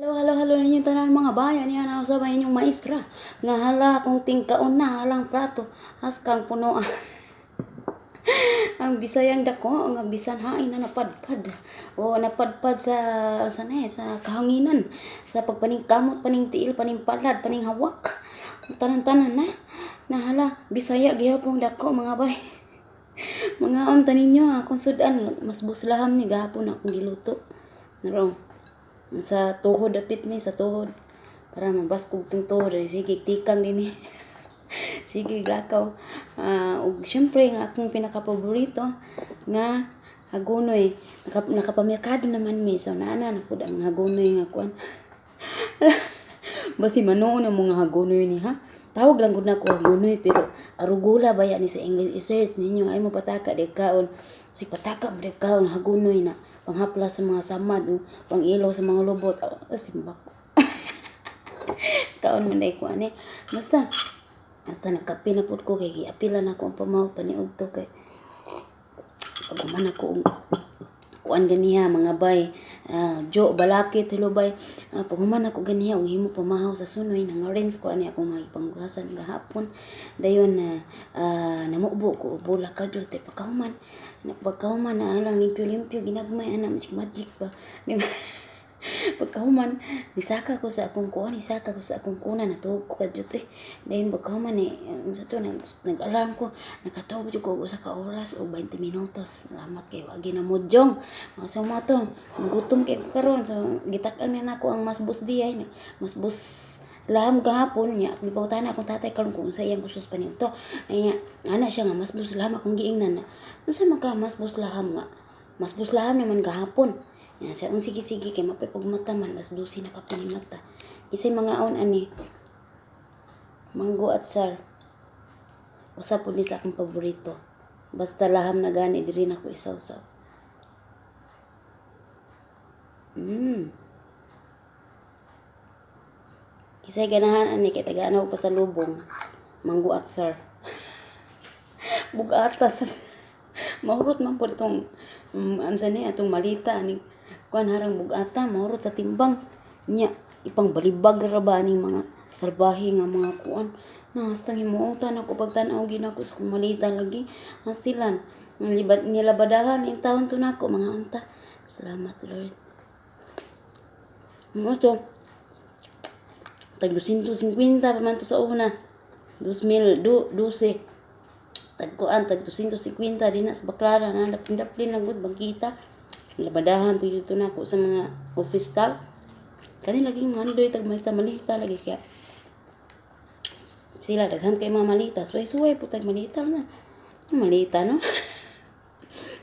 Hello, hello, hello ninyong tanan, mga bayan. Yan ako sa inyong maestra. Nga hala kung tingkaon na halang plato. Haskang puno ang Bisayang dako nga bisan hain na napadpad. O napadpad sa na eh, sa kahanginan, sa pagpaningkamot, paningtiil, paningpalad, paninghawak. Tanan-tanan na. Nahala Bisaya gihapon dako, mga bay. Mga unta ninyo akong sudan mas buslaham ni gahapon akong giluto. Naro sa tuhod dapit ni sa tuhod para mabaskog tong tuhod ay sige tikang dinhi, sige lakaw. Ug syempre nga akong pinakapaborito nga hagunoy, nakapamerkado naman mi, so naa na pud ang hagunoy nga kuan. Basi manuon ang mga hagunoy ni ha. Tawag lang gud nako hagunoy, pero arugula baya ni sa English. I-search ninyo ay mo pataka di kaon. Si pataka mo di kaon hagunoy na panghaplas sa mga samad o pang-ilaw sa mga lubot. Oh, simbak. Kaon man day ko ani. Basta basta nagkape na pud ko kay giapila na ko ang pamawag paniudto kay pag ako og kuan ganiha, mga bay, jo balakit, hello bay. Pag human ako ganiha og himo pamahaw sa sunoy, nang rinse ko ani akong mga ipanghugasan gahapon. Dayon na namubo ko og bulak ka jud. Pagkahuman na, pagkahuman na alang limpyo-limpyo ginagmay ana, magic magic ba. Di ba? Pagkahuman nisaka ko sa akong kuan, nisaka ko sa akong kuna, natuog ko kadyot eh. Dayon pagkahuman eh sa to nag-alarm ko, nakatuog jud ko og usa ka oras o 20 minutos. Salamat kay wagi na modyong. So mo to, gutom kay ko karon, so gitak-an ni nako ang masbus di ay masbus laham gahapon nya. Gipangutana akong tatay karon kung unsa iyang gustos paninto. Ay ana siya nga masbus laham. Akong giingnan na unsa man ka masbus laham nga masbus laham naman gahapon. Yan siya, sige sige kay mapay pagmata man, alas 12 na kapo ni mata. Isay mga on ani mango atsar. Usa pud ni sa akong paborito. Basta laham na gani diri nako isawsaw. Kisay ganahan ani kay tagaan ako pasalubong. Mango atsar. Bugatas. Mahurot man pud itong unsa ni atong malita ani kuan harang bugata, mahurot sa timbang nya, ipang balibag ra ba aning mga salbahe nga mga kuan na hastang himuotan ako pagtan-aw ginako sa akong malita lagi hasilan nilibad nilabadahan in taon to nako, mga unta. Salamat, Lord. Mo to tag 250 pa man to sa una, 2012, tag kuan, tag 250 din na sa Baclara na daplin na gud bangkita. Labadahan pud dito nako sa mga office staff kani laging mandoy tag malita malita lagi kaya sila daghan kay mga malita, suway-suway po tag malita na malita no.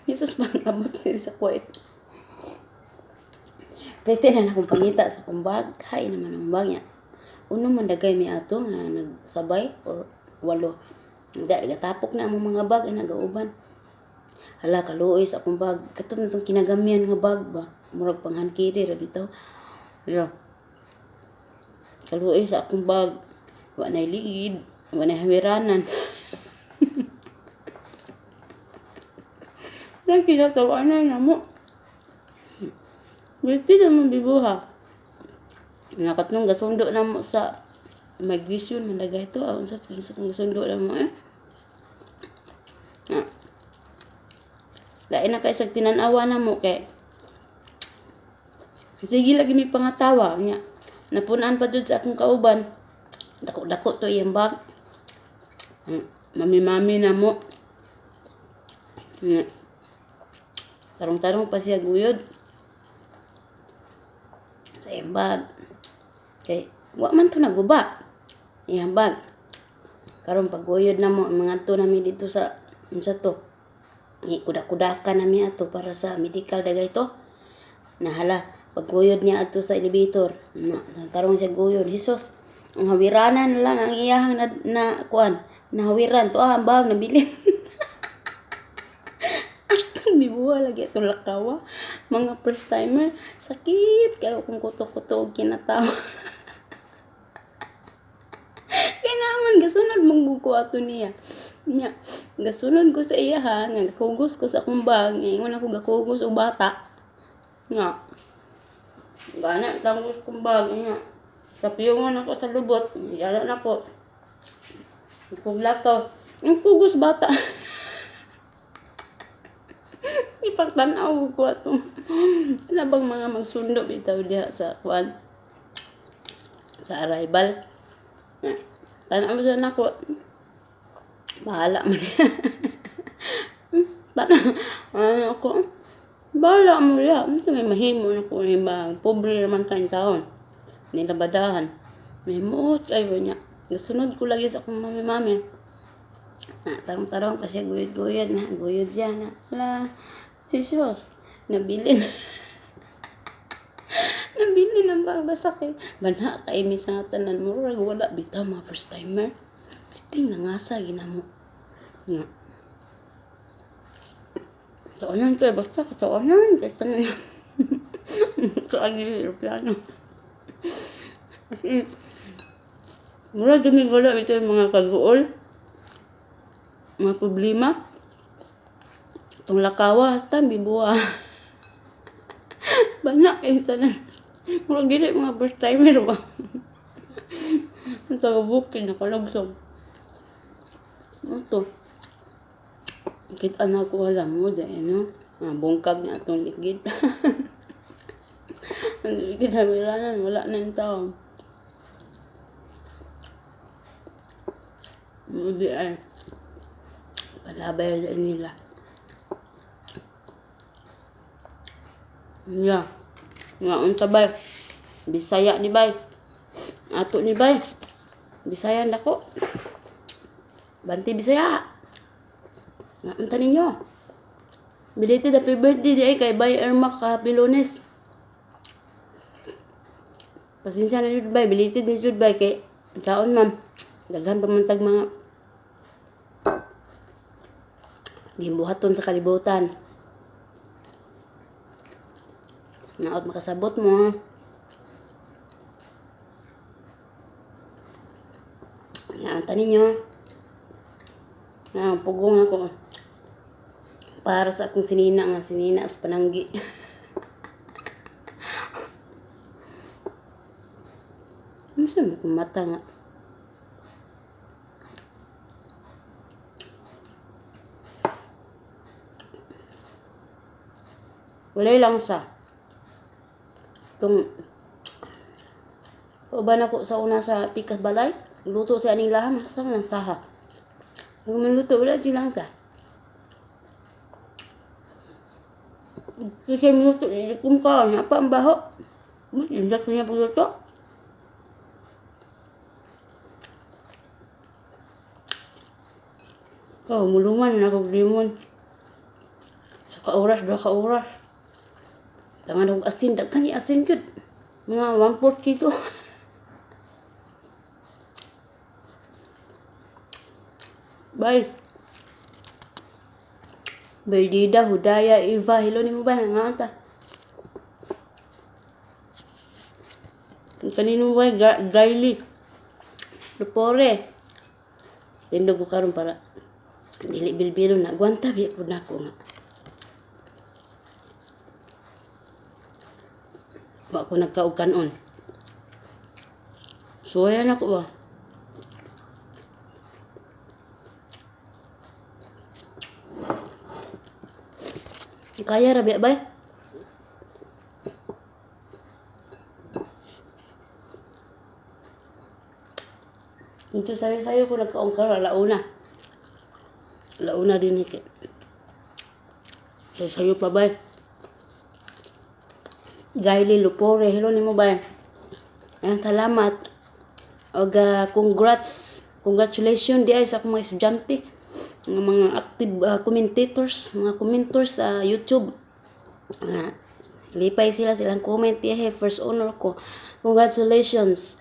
Jesus, pangabot diri sa kuwait. Pwede na akong pangita sa akong bag. Hay naman ang bag niya. Uno man dagay mi ato nga nagsabay or walo. Da gatapok na among mga bag ay nagauban. Hala, kaluoy sa akong bag. Katong itong kinagamyan nga bag ba. Murag panghankiri ra bitaw. Yeah. Kaluoy sa akong bag. Wa na'y liid. Wa na'y hawiranan. Lagi kinatawanan na mo. Gusto naman bibuha. Nakatnong gasundo na mo sa migration man dagay to. Aon sa gasundo na mo eh. Ah. Lain na kay sa tinanawa na mo kay sige lagi may pangatawa nya. Napunan pa jud sa akong kauban. Dako-dako to iyang bag. Mami-mami na mo. Nya. Tarong-tarong pa siya guyod sa iyang bag. Kay wa man to naguba iyang bag. Karon pagguyod na mo mga to nami dito sa unsa to. Kuda-kudaka nami ato para sa medical dagay to. Nahala pagguyod niya ato sa elevator. Na tarong siya guyod. Jesus, ang hawiranan lang ang iyahang na kuan, nahawiran to ah, ang bag nabilin. Astang bibuha lagi atong lakawa. Mga first timer, sakit kayo kung kuto-kuto og kinatawa. Kaya naman gasunod mangguko ato niya. Nya, gasunod ko sa iya ha, nga gakugos ko sa akong bag, ingon ako gakugos og bata. Nga. Gana tangos kong bag niya. Sa piyungon ako sa lubot, yala na ko. Kung lakaw, ang kugos bata. Ipagtanaw ko ato. Ano bang mga magsundo bitaw diha sa kuan sa arrival. Na, tanaw sa nako. Bahala mo niya. Tanaw, ano ako. Bahala mo niya. Ano may mahimo na ko iba. Pobre naman tayong taon. Nilabadahan. May muot ay niya. Nasunod ko lagi sa akong mami-mami. Na, tarong-tarong pa siya, guyod-guyod na, guyod siya na. Wala, si Diyos, nabilin. Nabilin ang basta kay banha kay mi sa tanan murag wala bitaw mga first timer. Pisting nangasa ginamo. Nga. Taonan ko basta kataonan kay tanan. Kaagi aeroplano. Murag dumi wala ito yung mga kaguol. Mga problema. Itong lakawa hasta bibuwa. Bana kay tanan. Murag dili mga first timer ba. Ang taga bukid nakalugsob. Ito. Kita na ko alam mo dahil no. Ah, bungkag na atong ligid. Ang ligid na wala na yung tao. Hindi ay. Palabay na nila. Yeah. Nga unsa bay. Bisaya ni bay. Ato ni bay. Bisaya nako. Banti Bisaya. Nga unta ninyo. Belated happy birthday di ay kay Bay Erma ka Lunes. Pasensya na jud bay, belated na jud bay kay taon man. Daghan pa man tag mga gimbuhaton sa kalibutan. Naot makasabot mo. Nga unta ninyo. Ah, pugong ako. Para sa akong sinina nga sinina sa pananggi. Ano sa akong mata nga? Walay lang sa. Itong uban ako sa una sa pikas balay. Luto sa aning laham, sa lang saha. Kung maluto, wala di lang sa. Kasi minuto, kung ka, apa ang baho. Mas indak niya pagluto. Oh, muluman na ako limon. Sa kaoras, 2 ka oras. Tangan akong asin, daghan ni asin jud. Mga 1/4 kilo. Bye. Berdida, Hudaya, Eva, hello ni mo ba? Nga anta. Kanino ba? Gaili. Lupore. Tindog ko karon para dili bilbilo na. Gwanta, biya po na ako nga. Wa ko nagkaog kanon. Suwayan ako ba? Kaya ra biya bay? Ito sayo-sayo ko nagkaong karon alauna. Alauna din ni. Sayo-sayo pa bay. Gaili Lupore, hello nimo bay. Ayan, salamat. Og congrats, congratulations di ay sa akong mga estudyante, mga active commentators, mga commenters sa YouTube. Lipay sila silang comment yeah, first honor ko. Congratulations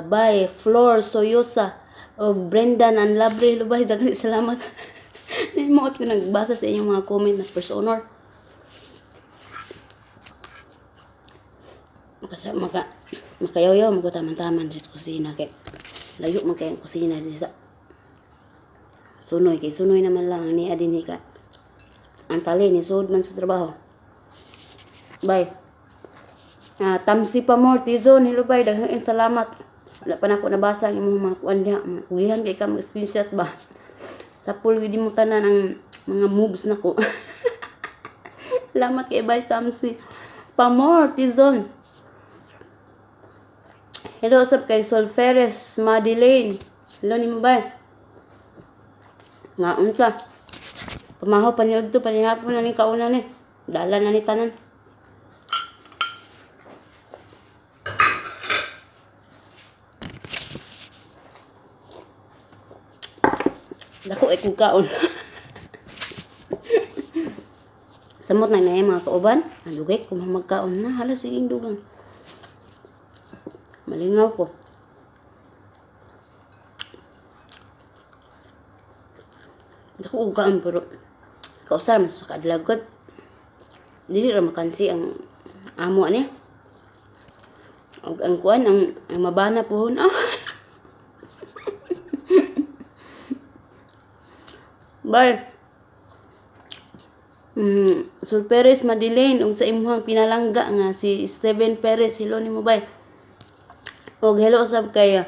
by Flor Soyosa o Brendan and Lovely Lubay. Daghang salamat. Nimuot ko nagbasa sa inyong mga comment na first honor. Makayaw-yaw mo ko taman-taman sa kusina kay layo man kay ang kusina di sa sunoy kay sunoy naman lang ni adin ni ka. Ang tali ni sud man sa trabaho. Bye. Tamsi pa more, Tizon, hello bay, daghang salamat. Wala pa na ako nabasa ang imong mga kuan diha. Kugihan kay ka mag-screenshot ba. Sa pool gid mo tanan ang mga moves nako. Salamat kay bay Tamsi. Pa more, Tizon. Hello sab kay Sol Ferres, Madeleine. Hello nimo bay. Nga unta. Pamahaw paniudto panihapon na ni kauna ni. Dala na ni tanan. Dako ay kung kaon. Samot na na mga kauban. Ang dugay kung magkaon na. Hala sige dugang. Malingaw ko. Dako og kaon pero kausar man sa kaadlaw. Dili ra makansi ang amo ani. Og ang kuan ang mabana pohon. Ah. Bye. Sol Perez Madeleine ug sa imong pinalangga nga si Steven Perez, hello nimo bay. Og hello sab kay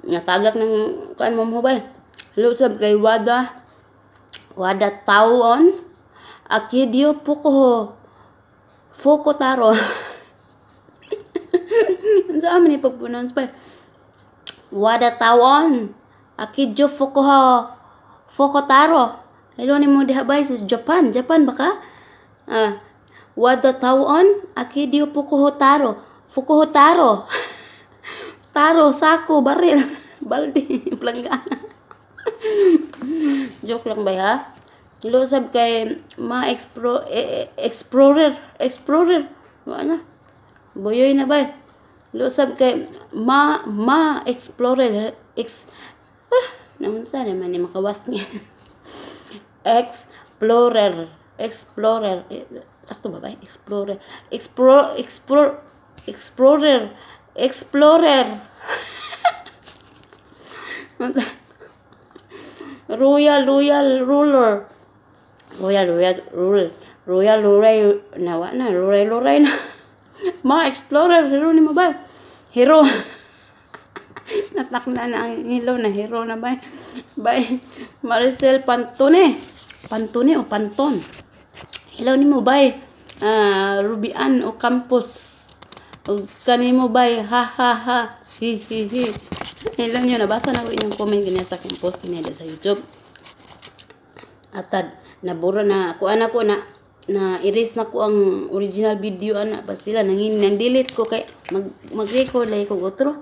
nga tagak ng kuan mo bay. Hello sab kay Wada Wada Tawon Akidio Puko Fukotaro. Unsa man ni pag-pronounce pa? Wada Tawon Akidio Fukuho Fukotaro. Hello nimo diha bay sa Japan. Japan ba ka? Ah, Wada Tawon Akidio Fukuhotaro. Fukuhotaro. Taro, sako, baril, balde, planggana. Joke lang ba ha? Hello sab kay Ma Explorer, Explorer. Wa na. Boyoy na bay. Hello sab kay Ma Explorer Ex naman sa naman ni makawas niya. Explorer, Explorer. Eh, sakto ba ba? Explorer. Explore, Explore, Explorer, Explorer. Royal, Royal Ruler. Royal, Royal Ruler. Royal, Royal, nawa na, Royal, Royal na. Ma Explorer, hero ni mo ba? Hero. Natakna na ang ilaw na hero na ba? Bye. Maricel Pantone. Pantone o Panton. Hello nimo bay. Rubian o Campos. O kanimo bay. Ha ha ha. Hi hi hi. Hello nyo, nabasa na ko inyong comment ganyan sa akong post ganyan sa YouTube. Atad, nabura na, kuan ako na, na erase na ko ang original video ana bastila nangin nang delete ko kay mag-record lagi ko otro.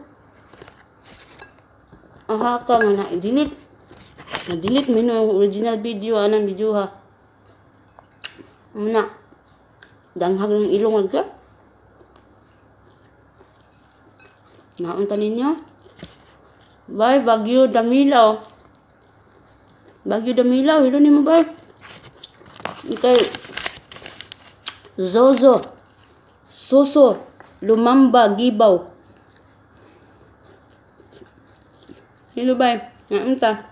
Aha ka nga na delete. Na delete man ang original video anang video ha. Muna. Danghag ng ilong ka. Naunta ninyo. Bye Bagyo Damilaw. Bagyo Damilaw, hello nimo bye. Kay Zozo Soso Lumamba Gibaw. Hello bye. Naunta.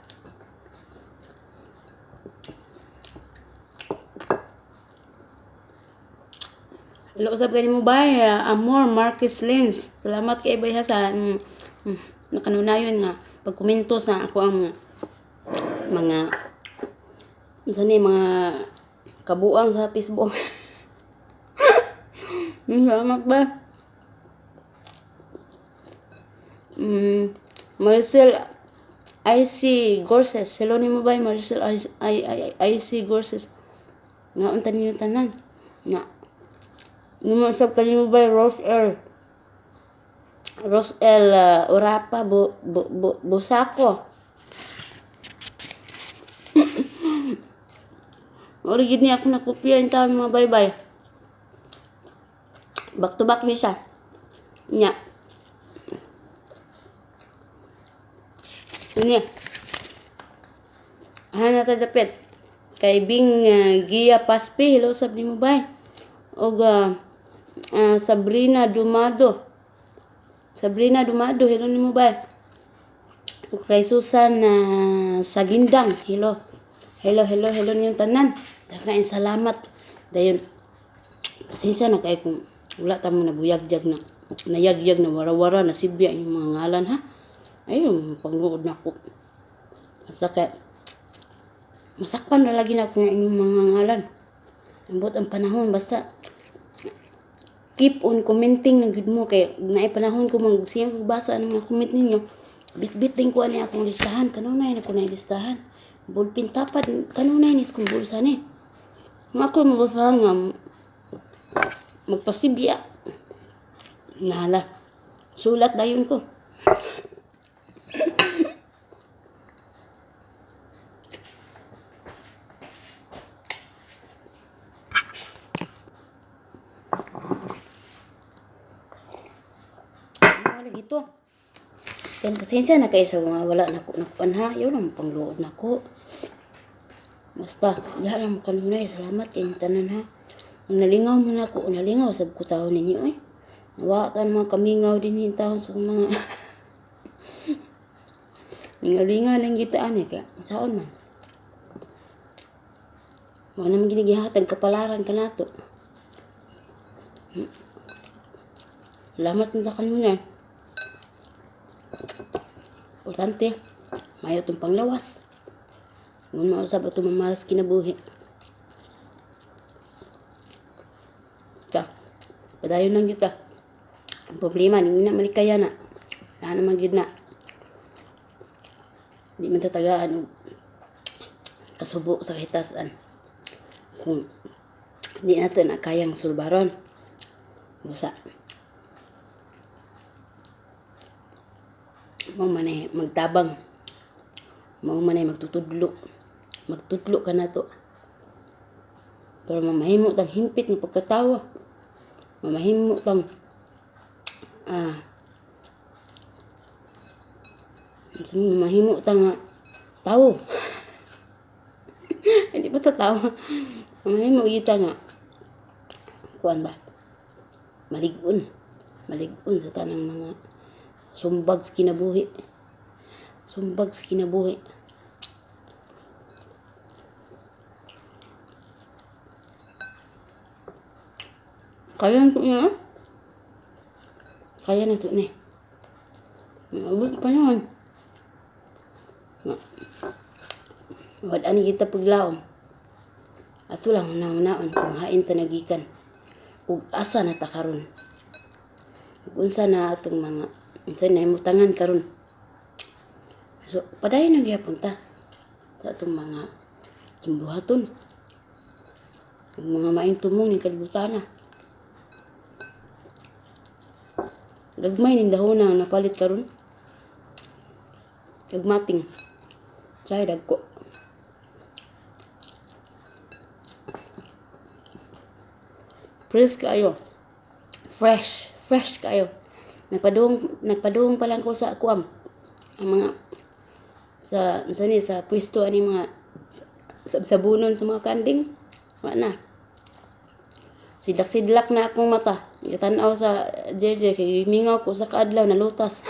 Hello usab kanimo bay, Amor Marquez Lens. Salamat kay bay ha sa nakanunayon nga pagkomento sa ako ang mga unsa ni mga kabuang sa Facebook. Salamat ba. Maricel IC Gorses. Hello nimo bay Maricel IC Gorses. Nga unta ninyo tanan. Nga nimo usab kanimo bay Rose L. Rose L Orapa bu, bu, bu, Busako. Ori gid ni ako nakopya in taon mga bye-bye. Back to back ni siya. Nya. Nya. Hana ta dapit. Kay Bing Gia Paspi, hello sab nimo bay. Og Sabrina Dumado. Sabrina Dumado, hello nimo bay. Ug kay Susan Sagindang, hello. Hello, hello, hello ninyong tanan. Daghang salamat. Dayon pasensya na kay kung Wala ta mo nabuyagyag na nayagyag na wara-wara na sibya inyong mga ngalan ha. Ayun, pangluod na ko. Basta kay masakpan na lagi na ako nga inyong mga ngalan. Ambot ang panahon, basta keep on commenting lang gyud mo kay naay panahon ko mag siyang basa ng mga comment ninyo. Bitbit din ko ani akong listahan, kanunay na ko na listahan. Ballpen tapad kanunay ni kong bulsa ni. Nga ako mabasahan nga magpasibya. Nahala. Sulat dayon ko. Ano lagi to? Then, pasensya na kayo sa mga wala na ko nakuan ha. Yun ang pangluod na ko. Basta, diha lang mo kanunay. Salamat kayong tanan ha. Nalingaw mo na ko. Nalingaw sab ko taon ninyo eh. Nawatan mga kamingaw din yung taon sa mga lingaw-lingaw lang gitaan eh. Kaya, saon man. Wala naman ginigihatag kapalaran ka nato. Salamat na kanunay. Importante, mayo itong panglawas. Ngun mausap ato mamalas kinabuhi. Ta, padayon lang kita. Ang problema, hindi na malikaya na. Wala naman gyud na. Di man tatagaan og kasubo sa kahitasan. Kung di natin na kayang sulbaron. Busa. Mao man ay magtabang. Mao man ay magtutudlo. Magtudlo ka na to. Pero mamahimo tang himpit ng pagkatawa. Mamahimo tang unsa ni mamahimo tang tawo. Hindi ba ta tawo? Mamahimo gyud ta nga kuan ba? Malig-on. Malig-on sa tanang mga sumbag sa kinabuhi. Sumbag sa kinabuhi. Kaya na to niya. Kaya na to ni. Abot pa naman. Wala ni kita paglaom. Ato lang hunahunaon kung hain ta nagikan. Ug asa na ta karon. Ug unsa na atong mga unsa na himutangan karon. So padayon na gyapon ta sa atong mga gimbuhaton. Ug mga maayong tumong ning kalibutan na. Gagmay ning dahona nga napalit karon. Gagmating. Chay dagko. Fresh kaayo. Fresh, fresh kaayo. Nagpadung pa lang ko sa kuam. Ang mga sa unsa ni sa pwesto ani mga sabunon sa mga kanding. Wa na. Sidlak-sidlak na akong mata. Gitanaw sa JJ kay mingaw ko sa kaadlaw nalutas.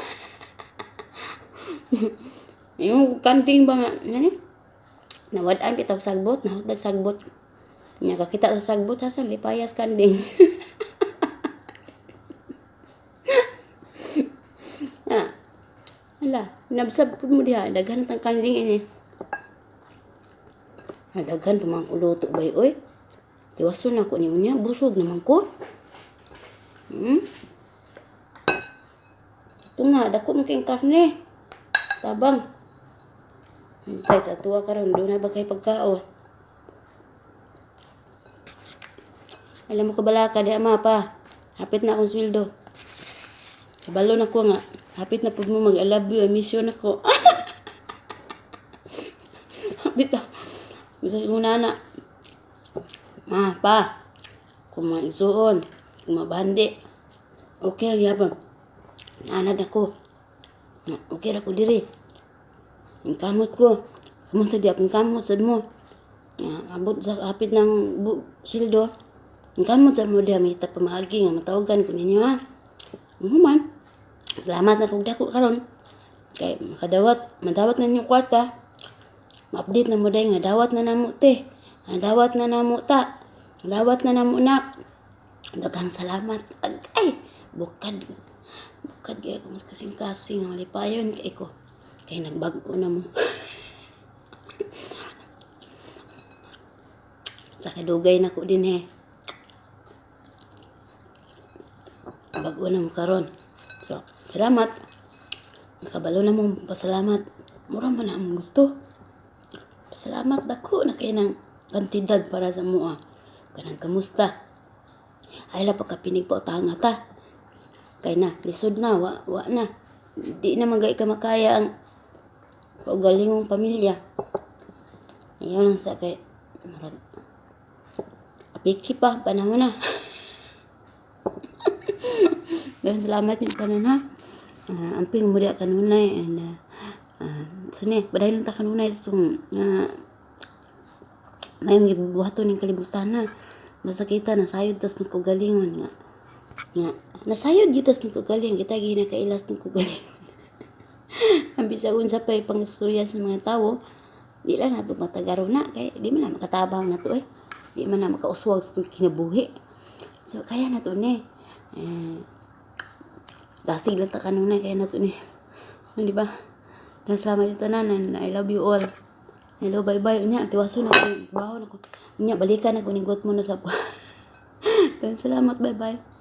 Yung kanding ba nga ngani? Nawad-an bitaw sagbot, nahutdag sagbot. Nya kakita sa sagbot hasan lipayas kanding. Ah. Hala, nabsab pud mo diha, daghan tang kanding ini. Ah, daghan pa man kuluto bay oy. Tiwason ako ni unya, busog naman ko. Ito nga, dako man kayong karne. Tabang. Hintay sa tuwa karon, doon na ba kay pagkaon? Alam mo kabalaka, di ama pa. Hapit na akong sweldo. Kabalo na ko nga. Hapit na pud mo mag I love you, I miss you na ko. Hapit na. Bisa ko nana. Ma, pa. Kung mga igsuon, kung mabandi. Okay, gyapon. Naanad ako. Nga, okay ra ko diri. Ang kamot ko. Kamot sa di, ang kamot sa mo. Nga, abot sa hapit ng sweldo. Ang kamot sa mo diha, may pamaagi nga matawagan ko ninyo ha. Human. Salamat na kog dako karon. Kay makadawat, madawat na ninyo kwarta. Ma-update na mo day nga dawat na namo te. Nga dawat na namo ta. Dawat na namo nak. Daghang salamat. Ag, ay, bukad. Bukad kay akong kasing-kasing. Malipayon kay ko. Kay nagbag-o na mo. Sa kadugay na ko din eh. Bag-o na mo karon. So, salamat. Nakabalo na mo pasalamat. Mura man na among gusto. Pasalamat dako na kay ng kantidad para sa mua. Kanang kamusta. Ay la pagkapinig po tanga ta. Kay na, lisod na, wa, wa na. Di na magay ka makaya ang kaugalingong pamilya. Iyon lang sa kay murag apiki pa panahon na. Daghang salamat yung tanan ha. Amping mo diya kanunay and suni padayon ta kanunay sa mayong gibuhaton ning kalibutan na. Masakita nasayod tas ng kaugalingon nga nga nasayod gyud tas ng kaugalingon kita gyud nakailas ng kaugalingon. Ang bisag unsa pa pangistorya sa mga tawo, di lang nato matagaraw na kay di man na makatabang nato eh. Di man na makauswag sa itong kinabuhi. So kaya nato ni. Eh, dasig lang ta kanunay kaya nato ni. Ano, di ba? Daghang salamat yung tanan and I love you all. Hello, bye-bye. Unya, tiwason ako. Trabaho na ko. Unya, balikan ako. Nigot mo na sa ko. Daghang salamat. Bye-bye.